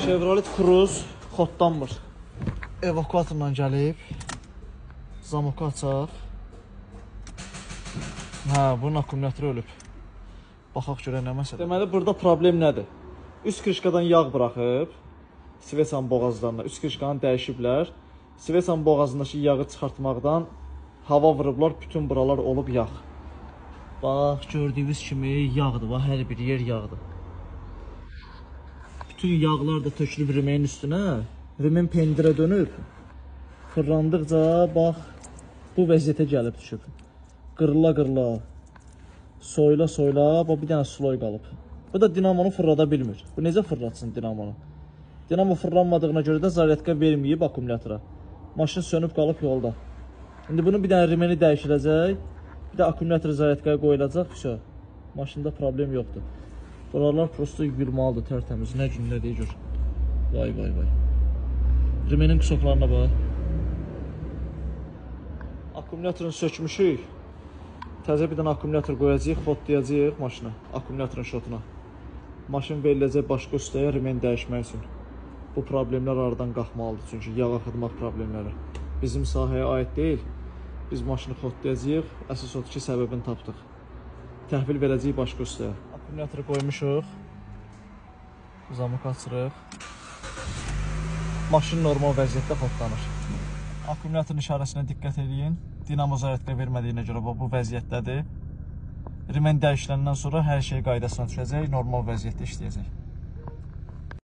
Chevrolet Cruze xodlanmır. Evakuatorla gəlib. Zamoku açaq. Hə, bunun akkumulatoru ölüb. Baxaq görək nə məsələ. Deməli burada problem nədir? Üst krişkadan yağ buraxıb, Sveçanın boğazlarına, üst krişkanı dəyişiblər. Sveçanın boğazındakı yağı çıxartmaqdan hava vurublar, bütün buralar olub yağ. Bax, gördüyünüz kimi yağdır, bax, hər bir yer yağdır. Bütün yağlar da tökülüb remeyin üstünə, remen pendirə dönüb. Fırlandıqca, bax, bu vəziyyətə gəlib düşüb. Qırıla-qırıla, soyla-soyla, bax, bir dənə sloy qalıb. Bu da dinamonu fırlada bilmir. Bu necə fırlatsın dinamonu? Dinamo fırlanmadığına görə də zaryadka verməyib akkumulyatora. Maşın sönüb qalıb yolda. İndi bunun bir dənə remeni dəyişiləcək, bir də akkumulyator zaryadkaya qoyulacaq, vəsə. Maşında problem yoxdur. Buralar prosto yuyulmalıdır, tərtəmiz. Nə gün, nə deyir gör. Vay, vay, vay. Remenin qusoklarına bax. Akkumulyatorunu sökmüşük. Təzə bir dənə akkumulyator qoyacağıq, xodlayacağıq maşına, akkumulyatorun şotuna. Maşın veriləcək başqa ustaya remen dəyişmək üçün. Bu problemlər aradan qalxmalıdır, çünki yağ axıtmaq problemləri bizim sahəyə aid deyil. Biz maşını xodlayacağıq, əsas odur ki, səbəbini tapdıq. Təhvil verəcəyik başqa ustaya. Akkumulatoru qoymuşuq, zamoku açırıq. Maşın normal vəziyyətdə xodlanır. Akkumulyatorun işarəsinə diqqət eləyin. Dinamo zaryadka vermədiyinə görə bu vəziyyətdədir. Remen dəyişiləndən sonra hər şey qaydasına düşəcək, normal vəziyyətdə işləyəcək.